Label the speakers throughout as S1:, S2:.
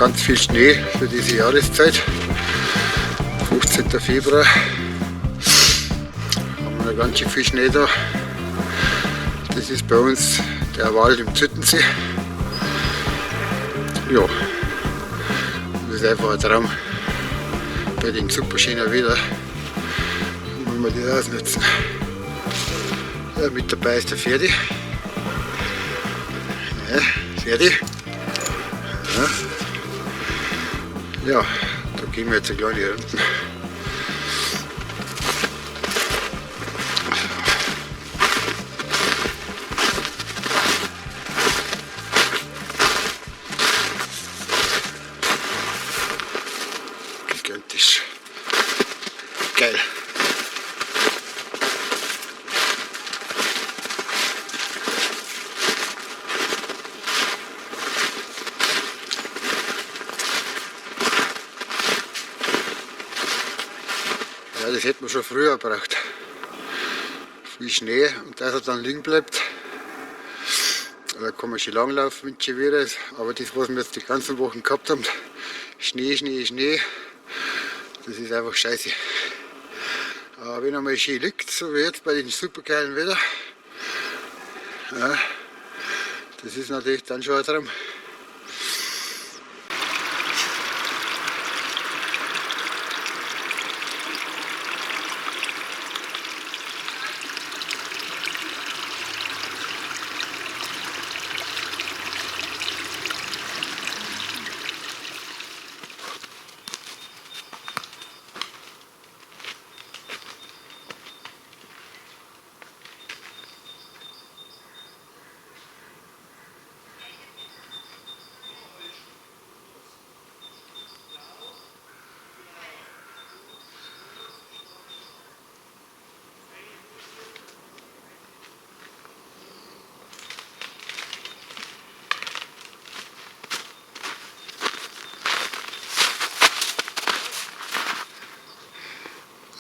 S1: Ganz viel Schnee für diese Jahreszeit. 15. Februar. Haben wir noch ganz schön viel Schnee da. Das ist bei uns der Wald im Züttensee. Ja, das ist einfach ein Traum. Bei dem super schönen Wetter wollen wir das ausnutzen. Ja, mit dabei ist der Ferdi. Ja, Ferdi. Ja. Ja, da gehen wir jetzt eine kleine Runde. Gigantisch. Geil. Ja, das hätte man schon früher gebraucht. Viel Schnee und dass er dann liegen bleibt. Da kann man schon langlaufen, wenn es schon wieder ist. Aber das, was wir jetzt die ganzen Wochen gehabt haben, Schnee, Schnee, Schnee, das ist einfach scheiße. Aber wenn einmal schön liegt, so wie jetzt bei dem supergeilen Wetter, ja, das ist natürlich dann schon ein Traum.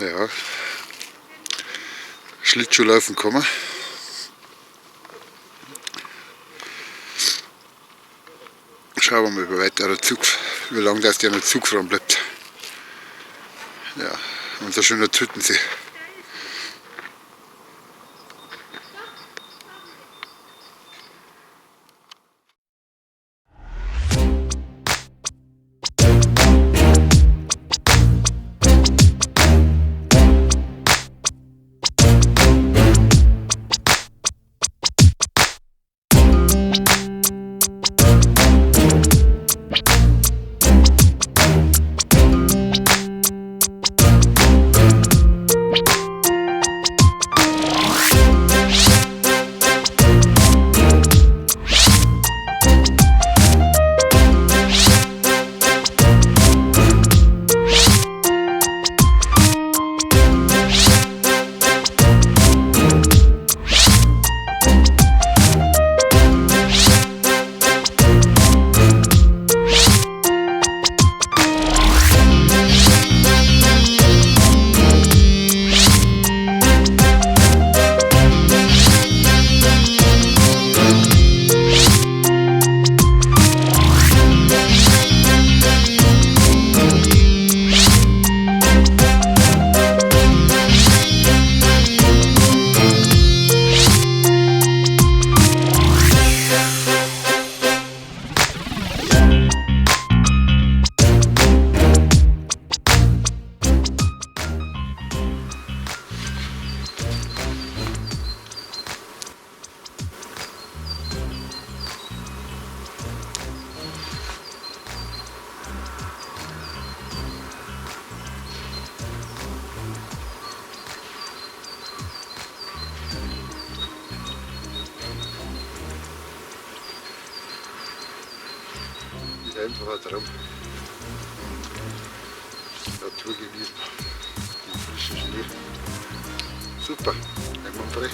S1: Ja, Schlittschuhlaufen kann man. Schauen wir mal, wie weit der Zug, wie lange das der noch zugefroren bleibt. Ja, unser schöner Züttensee. Ist einfach ein Traum. Natur genießen, den frischen Schnee. Super, einwandfrei.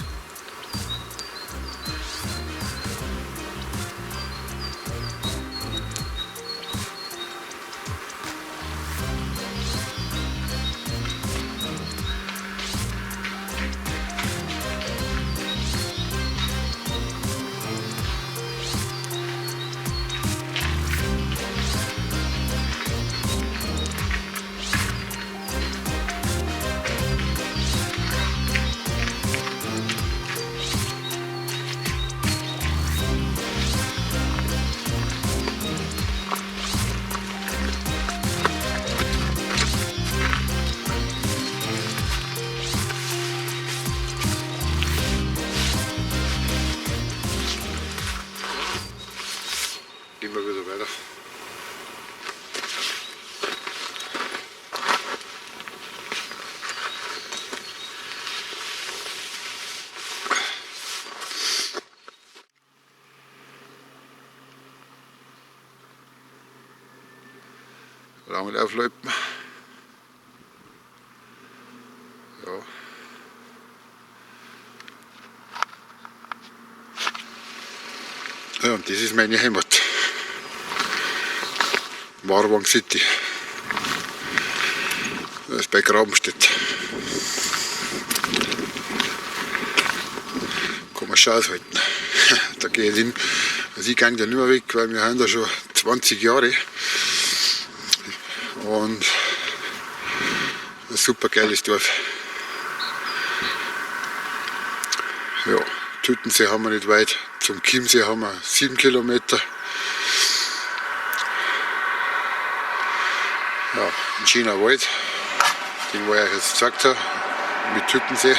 S1: Langlaufloipen. Ja. Ja, und das ist meine Heimat. Marwang City. Das ist bei Grabenstedt. Kann man schon aushalten. Da gehe ich hin. Also ich gehe da nicht mehr weg, weil wir haben da schon 20 Jahre. Und ein super geiles Dorf. Ja, Tüttensee haben wir nicht weit. Zum Chiemsee haben wir 7 Kilometer. Ja, ein schöner Wald, den wo ich euch jetzt gezeigt habe, mit Tüttensee.